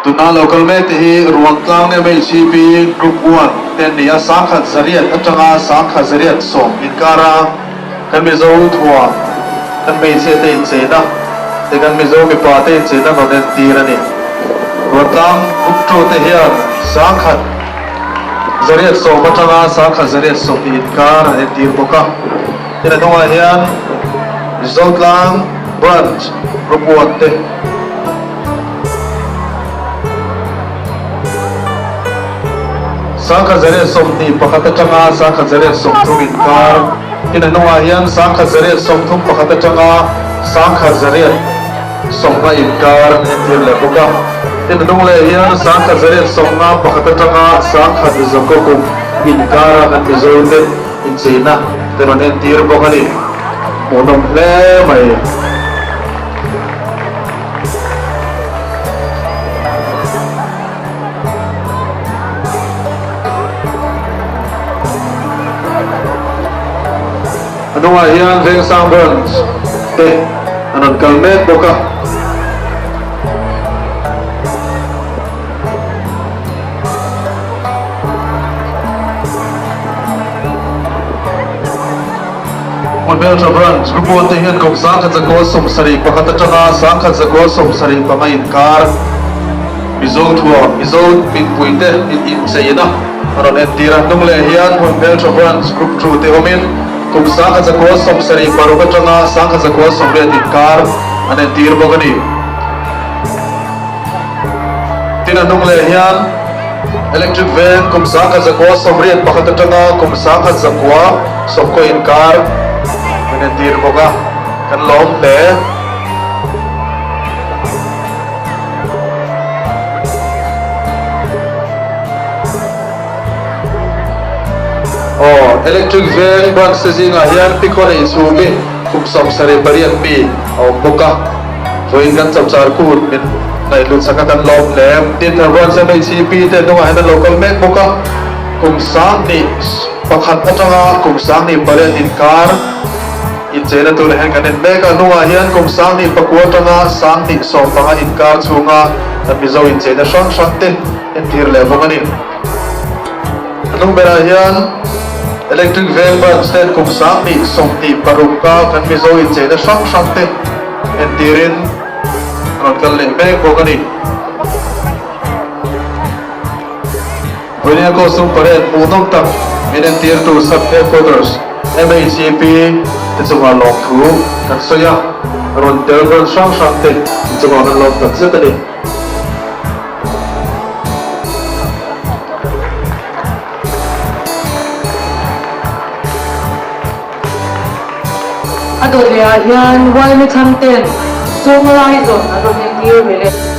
Tuna lo kal mek te hi Ruangtlang MHCP Group One te an ni a, 1800 atanga 1110 inkara kan Mizo thuam, kan hmeichhia te incheina te kan Mizo mipa te incheina rawn entir a ni. Ruangtlang Group Two te hian 1110 atanga 1120 inkar an entir bawk a. Tin a hnungah hian Zotlang Branch Group One te. 1121 atanga 1130 inkar tin a hnungah hian 1131 atanga 1150 inkar an entir leh bawk a. Tin a hnung leh hian 1151 atanga 1100 kum inkara kan Mizo te incheina te rawn entir bawk a ni. Hmuhnawm hle mai. A hnungah hian Vengsang Branch te an rawn kal mek bawk a. Hmunhmeltha Branch Rupuan te hian kum 1171 atanga 1175 inkar Mizo thuam, Mizo mipui te incheina a rawn entir a. Hnung leh hian Hmunhmeltha Branch Group 2 te awmin kum 1176 atanga 1180 inkar an entir bawk a ni. Tin a hnung leh hian Electric Veng kum 1181 atanga kum 1990 inkar an entir bawk a, kan lawm hle. Aw, Electric Veng branch te zingah hian Pikhaw nei chhumi kum 78 mi a awm bawk a. Vawiin kan chapchar kut min ngaihhlut sak a kan lawm hle. Tin, Branch MHCP te hnungah hian an lo kal mek bawk a, kum 11 atanga kum 18 inkar incheina turah hian kan en mek a. Hnungah hian kum 19 atanga 1915 inkar chhunga kan Mizo incheina hrang hrang te entir leh bawk a ni. A hnung berah hian Electric Veng Branch ten kum 2026 a kan Mizo incheina hrang hrang te Entirin rawn kal leh mek bawk a ni. Vawinia costume parade hmuhnawm tak min entirtu Sub Headquarters MHCP te chungah lawmthu kan sawi a, rawn tel branch hrang hrang te chungah kan lawm tak zet a ni. A dawt leh ah hian Wine chhang ten chunglai zawn an rawn entir ve leh.